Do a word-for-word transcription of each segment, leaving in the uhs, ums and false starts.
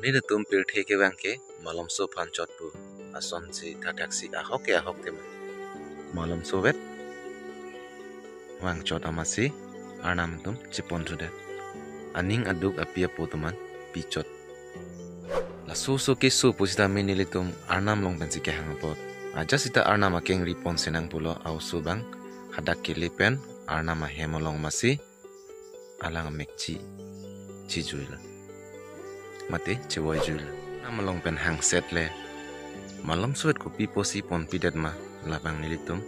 Nelitum pirthe kevang ke malomso aphan chot pu asonsi thathaksi ahok ke ahok tema malomso vet vangchot amatsi Arnam atum chepon thudet. Aning aduk api apo atum an pichot. Laso oso keso pusitame nelitum Arnam along pensi kehang apot, ajat sita Arnam akengri ponsi nang pulo. A-oso abang hadak kele pen Arnam ahem along amatsi alang amekchi chijuilo mate chevoijuilo. Arnam along pen hangset le malomso vet kopi pusi ponpidet ma, labang nelitum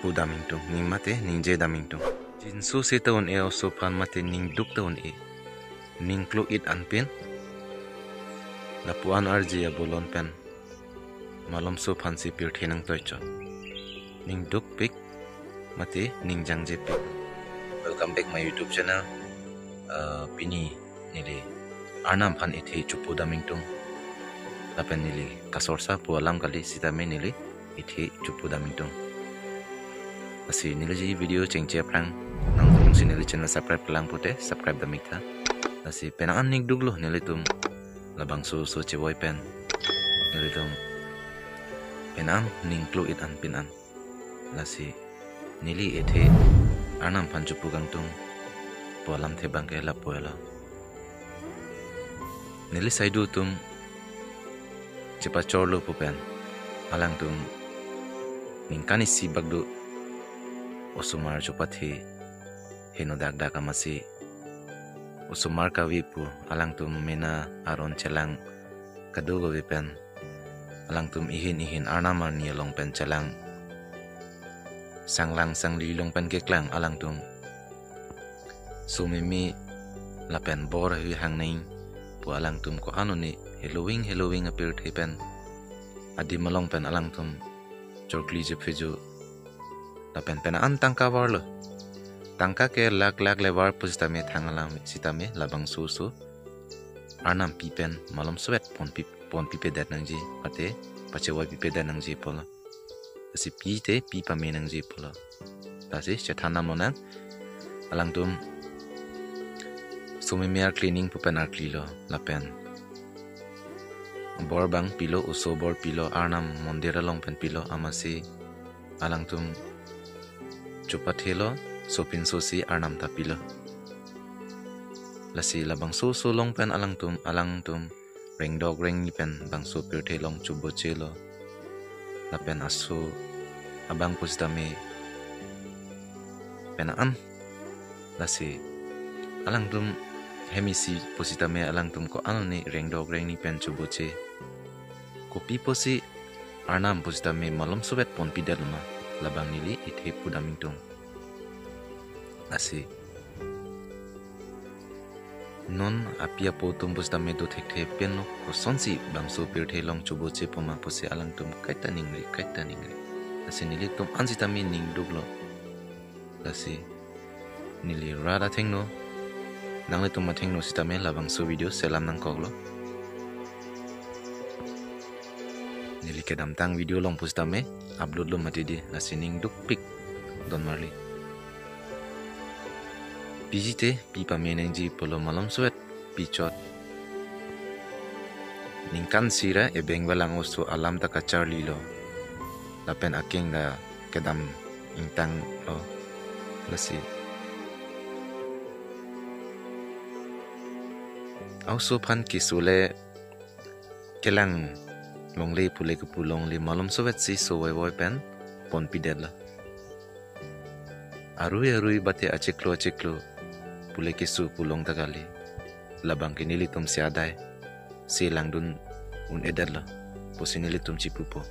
pudam ingtung, ning mate ningjedam ingtung. Jinso seta un-e oso aphan mate ningduk ta un-e, ningklo-it anpin lapu-an arje abolon pen malomso aphansi pirthe nangtoichot. Ningdukpik mate ningjangjepik. Welcome back my YouTube channel. Uh, pini neli Arnam aphan ethe chopudam ingtung. Lapen neli kasorsa pu alam kali sitame neli ethe chopudam ingtung. Lasi neli ji video chengche aphrang nangtum si neli channel subscribe kelang pute subscribe dam iktha. Lasi penang an ningduklo nelitum labangso oso chevoi pen nelitum penang ningklo-it anpin an. Lasi neli ethe Arnam aphan chopu kangtung pu alamthe abang ke lapu-anlo. Neli saidu atum chepachorlo pu pen alangtum ningkan isi bak do osomar chopathe heno dakdak amatsi osomar kave pu alangtum mena aron chelang kadokave pen alangtum ihin ihin arnam arni along pen chelang, sanglang sangli along pen keklang alangtum someme lapen bor ahui hang nang pu alangtum ko-an un-e heloving heloving apirthe pen adim along pen alangtum chorkli jepheju lapen penang an tangka varlo. Tangka ke lakh lakh le var pusitame thang alam sitame labangso oso Arnam pi pen malomso vet ponpi ponpipedet nangji mate pachevoipipedet nangji pulo. Lasi pi te pi pame nangji pulo. Lasi chethan damlo nang. Alangtum someme arkli ning pu pen arklilo lapen bor abang pilo, oso bor pilo, Arnam mondir along pen pilo amatsi alangtum chopathelo, sopinso si Arnam ta pilo. Lasi labangso oso along pen alangtum alangtum rengdok rengni pen bangso pirthe along chobochelo. Lapen aso abang pusitame penang an. Lasi alangtum hem isi pusitame alangtum ko-an un-e rengdok rengni pen choboche. Kopi pusi Arnam pusitame malomso vet ponpidet ma, labang neli ethe pudam ingtung. Lasi non api apo atum pusitame do thekthe pen lo, kosonsi bangso pirthe along choboche poma pusi alangtum kaita ningri, kaita ningri. Lasi nelitum an sitame ningduklo. Lasi neli rat athengno, nanglitum athengno sitame labangso video selam nangkoklo. Neli kedamtang video along pusitame upload lo mati di, lasi ningdukpik don marli. Piji te pi pame nangji pulo malomso vet pichot. Ningkan isi ra ebeng velang oso alam ta kacharlilo. Lapen akeng ta kedam ingtanglo. Lasi a-oso aphan keso le kelang longle pule kepu longle malomso vetsi sovoivoi pen ponpidetlo. Arui arui bate achiklo achiklo pule keso pu long ta kali. Labang ke nelitum si adai si langdun un-edetlo pusi nelitum chipupo.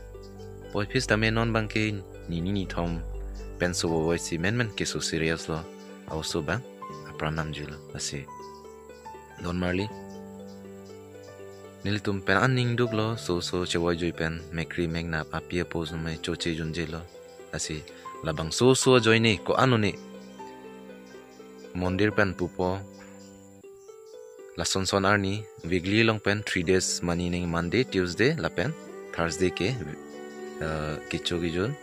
Puvoiphit tame non abang ke nini nithom pen sovoivoi si menmen keso serious lo. A-oso abang apran namjuilo. Lasi don marli nelitum pen an ningduklo, oso oso chevoijui pen mekri meknap api apo atum choche junjelo. Lasi labangso oso ajoine ko-an un-e mondir pen pupo. Lason son arni weekly along pen three days mani ning Monday, Tuesday lapen Thursday ke eh, kecho kejun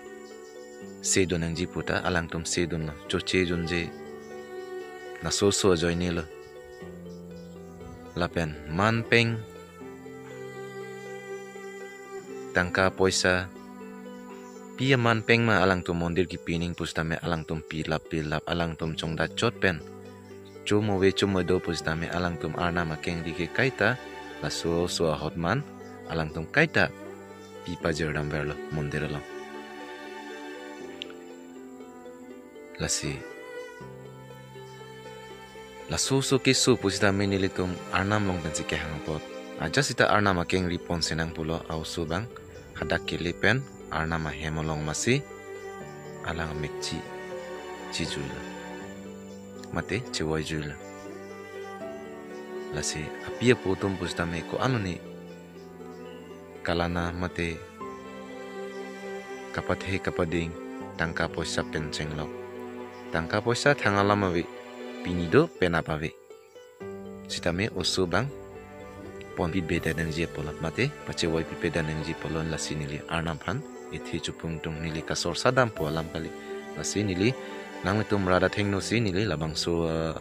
sedun nangji puta alangtum sedunlo, choche junje. Laso oso ajoinelo. lapen manpeng, tangka poisa, pi amanpeng ma alangtum mondir kipi ning pusitame alangtum pilap pilap, alangtum chongda chot pen chomove chomove do pusitame alangtum Arnam akengri ke kaita laso oso ahut man alangtum kaita pi pajir dam verlo mondir along. Lasi laso oso keso pusitame nelitum Arnam along pensi kehang apot, ajat sita Arnam akengri ponsi nang pulo, a-oso abang hadak kele pen Arnam ahem along masi alang mekchi chijuilo mate chevoijuilo. Lasi api apo atum pusitame ko-an lone kalana mate kapathe kapading tangka poisa pen chenglok. Tangka poisa thang alam ave, pini do penap ave. Sitame oso abang pon pipedet nangji apotlo mate pachevoi pipedet nangji apotlo, lasi neli Arnam aphan ethe chupung tung, neli kasorsa dampo alam kali. Lasi neli nanglitum rat athengno si neli labangso, eh,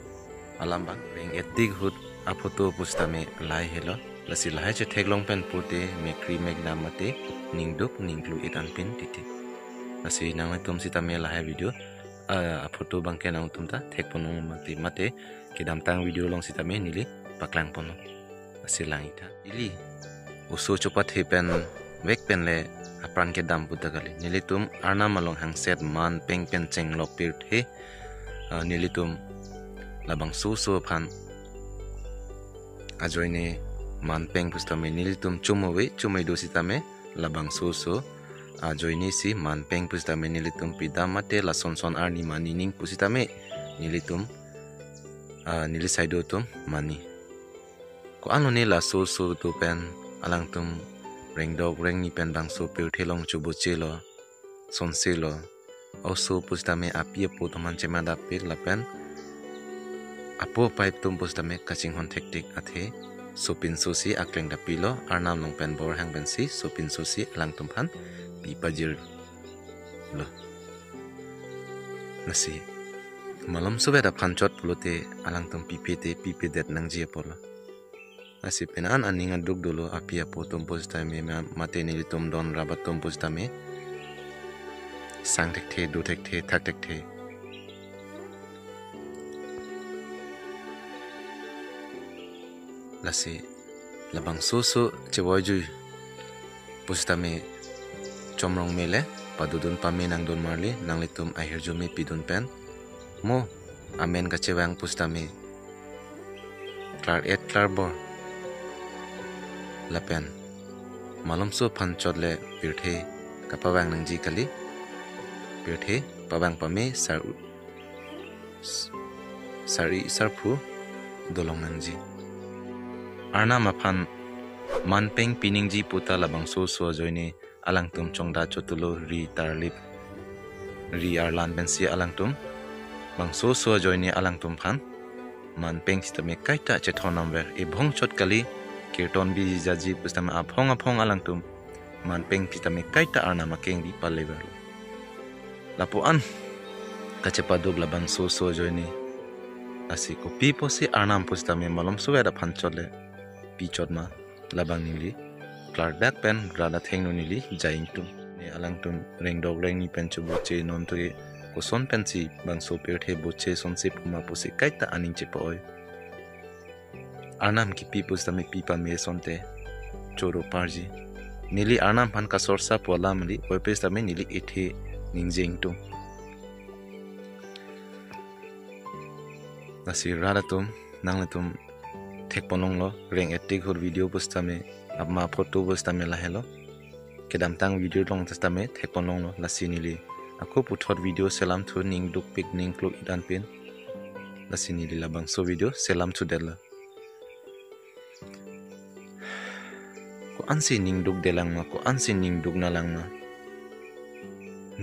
alam abang reng-etik ahut aphoto pusitame lahai helo. Lasi lahai chetheklong pen pute mekri mekdam mate ningduk ningklu-et anpin titi. Lasi nanglitum sitame lahai video, ah, aphoto abangke nangtum ta thekponlong mate, mate kedamtang video along sitame neli paklangponlong. Lasi lang-ik tha. Ili oso chopathe pen vek pen le apran kedam pu ta kali. Nelitum Arnam along hangset manpeng pen chenglok pirthe, ah, nelitum labangso oso aphan ajoine manpeng pusitame nelitum chomove chomove do sitame labangso oso ajoine si manpeng pusitame nelitum pidam mate lason son arni mani ning pusitame nelitum, ah, neli saido atum mani. Ko-an lone laso oso do pen alangtum rengdok rengni pen bangso pirthe along chobochelo, sonselo. Oso pusitame api apo atum aphan chemadapik lapen apo apai atum pusitame kachinghon thektik athe sopinso si akleng dapilo, Arnam along pen bor hang pensi sopinso si alangtum aphan pi pajirlo. Lasi malomsovet aphan chot pulote alangtum pipe te pipedet nangji apotlo. Lasi pen an aning aduk dolo api apo atum pusitame ma-, mate nelitum don rabat atum pusitame sang thekthe, do thekthe, thak thekthe. Lasi labangso oso chevoijui pusitame chomrong mele padodun pame nangdun marli, nanglitum ahirjume pidun pen mo amen kachevang pusitame klar-et klarbor lapen malomso aphan chot le pirthe kapavang nangji kali. Pirthe pavang pame sar-, sari sarphu dolong nangji. Arnam aphan manpeng piningji puta labangso oso ajoine alangtum chongda chotlo, ri tarlip ri arlan pensi alangtum bangso oso ajoine alangtum aphan manpeng sitame kaita chethon namver. Ebhong chot kali, kirton bijaji pusitame aphong aphong alangtum manpeng sitame kaita Arnam akengri paleverlo. Lapu an kachepaduk labangso oso ajoine. Lasi kopi pusi Arnam pusitame malomsovet aphan chot le pi chot ma, labang neli klardak pen rat athengno neli jai ingtung. Ne alangtum rengdok rengni pen choboche non toke koson pensi bangso pirthe boche sonse puma pusi kaita aning chepa-oi. Arnam kipi pusitame pi pame asonte choro parji. Neli Arnam aphan kasorsa pu alam kali, oi pusitame neli ethe ningje ingtung. Lasi rat atum, nanglitum thekponlonglo, reng-etik ahut video pusitame, apma photo pusitame lahelo. Kedamtang video along pusitame thekponlonglo, lasi neli ako puthot video selam thu, ning dukpik ning kluk-et anpin. Lasi neli labangso video selam thudetlo. Ko-ansi ning dukdelang ma, ko-ansi ning duknalang ma.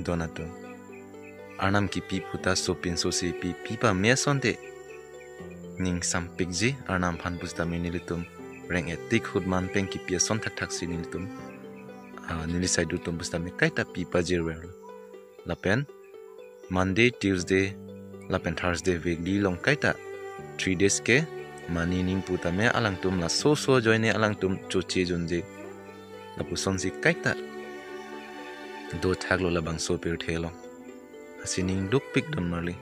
Don atum, Arnam kipi puta sopinso si pi, pi pame asonte ning sampikji Arnam aphan pusitame nelitum reng-etik ahut manpeng kipi ason thakthak si nelitum, ah, neli saido atum pusitame kaita pi pajirver. Lapen Monday, Tuesday lapen Thursday weekly along kaita three days ke Mane ning putame alangtum laso so ajoine alangtum choche junje, lapusonsi kaita dothaklo labangso pirthe along. Lasi ning dukpik don marli.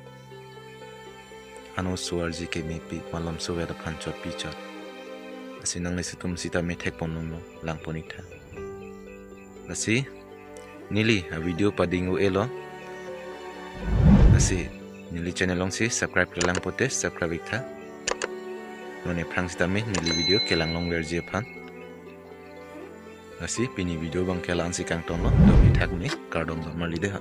Ano so arje kemepi, malomso vet aphan chotpi chot. Lasi nanglisitum sitame thekpon longlo, langpon ik tha. Lasi neli a video pading-o-elo. Lasi neli channel alongsi subscribe kelang pote subscribe ik tha. Non aphrang sitame neli video kelang longverji aphan. Lasi pini video abang ke la-ansi kangtonlo, domi thakmi, kardom don marli dei ha.